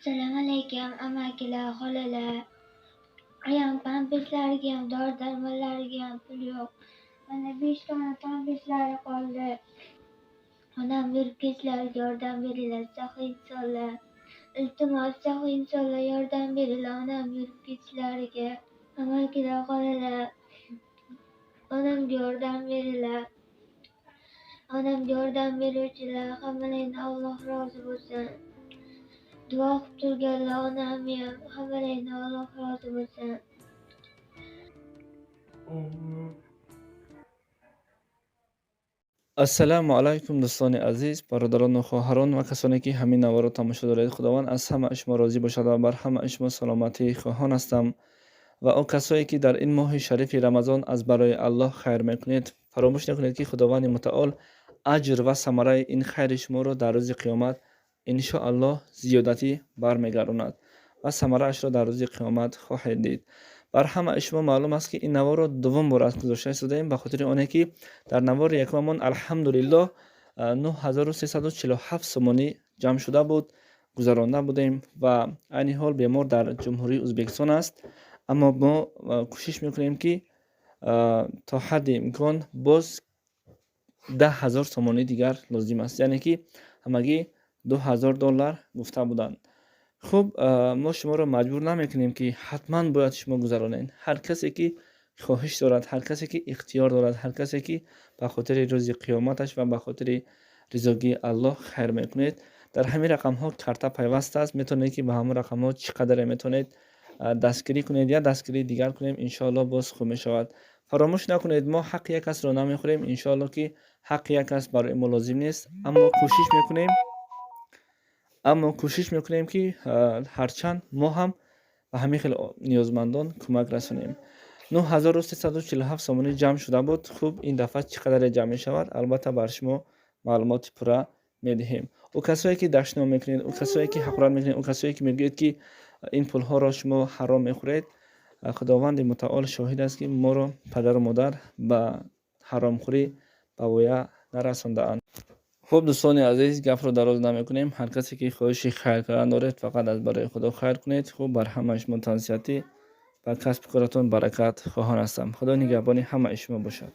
Assalomu alaykum, amakilar, xolalar. Ayam pamperslariga ham, dori darmonlariga ham pul yo'q. Mana 5 dona pamperslari qoldi. Onam yurib ketishlariga yordam beringlar, saxiy insonlar. Iltimos, saxiy insonlar, yordam beringlar onam yurib ketishlariga. Amakilar, xolalar, onamga yordam beringlar. Onamga yordam beruvchilar, hammalaringdan Alloh rozi bo'lsin. Duo qilib turganlar, onamni ham, hammalaringdan Alloh rozi bo'lsin. Ассалому алайкум, дӯстони азиз, бародарону хоҳарон ва касоне, ки ҳамин наворро тамошо доред. Худованд аз ҳамаи шумо розӣ бошад ва бар ҳамаи шумо саломатӣ хоҳон ҳастам. Ва он касое, ки дар ин моҳи шарифи Рамазон аз барои Аллоҳ хайр мекунед, фаромӯш накунед, ки Худованди Мутаол аҷр ва самараи ин хайри шуморо дар рӯзи қиёмат, иншоаллоҳ, зиёдатӣ бармегардонад ва самараашро дар рӯзи қиёмат хоҳед дид. Бар ҳамаи шумо маълум аст, ки ин наворро дуввум бор аз гузошта истодаем, ба хотири оне ки дар навори якумамон, алҳамдулиллоҳ, 9347 сомонӣ ҷамъ шуда буд, гузаронда будем ва айни ҳол бемор дар Ҷумҳурии Ӯзбекистон аст. Аммо мо кӯшиш мекунем, ки то ҳадди имкон боз 10 000 сомонӣ дигар лозим аст, яъне ки ҳамагӣ 2000 доллар гуфта буданд. Хуб, мо шуморо маҷбур намекунем, ки ҳатман бояд шумо гузаронед. Ҳар касе ки хоҳиш дорад, ҳар касе ки ихтиёр дорад, ҳар касе ки ба хотири рӯзи қиёматаш ва ба хотири ризогии Аллоҳ хайр мекунед, дар ҳамин рақамҳо карта пайваст аст. Метавонед, ки ба ҳамон рақамҳо чӣ қадаре метавонед, дастгирӣ кунед я дастгирии дигар кунем, иншоаллоҳ, боз хуб мешавад. Фаромӯш накунед, мо ҳаққи як касро намехӯрем, иншоаллоҳ, ки ҳаққи як кас барои мо лозим нест, аммо кӯшиш мекунем, ки ҳарчанд мо ҳам ба ҳамин хел ниёзмандон кӯмак расонем. 9347 сомонӣ ҷамъ шуда буд. Хуб, ин дафъа чӣ қадаре ҷамъ мешавад, албатта, бар шумо маълумоти пурра медиҳем. Ӯ касое ки дашном мекунед, ӯ касое ки ҳақорат мекунед, ӯ касое ки мегӯед, ки ин пулҳоро шумо ҳаром мехӯред, Худованди Мутаол шоҳид аст, ки моро падару модар ба ҳаромхӯрӣ ба воя нарасондаанд. Хуб, дӯстони азиз, гапро дароз намекунем. Ҳар касе ки хоҳиши хайр кардан доред, фақат аз барои Худо хайр кунед. Хуб, бар ҳамаи шумо тансиҳатӣ ва касбу коратон баракат хоҳон ҳастам. Худо нигаҳбони ҳамаи шумо бошад.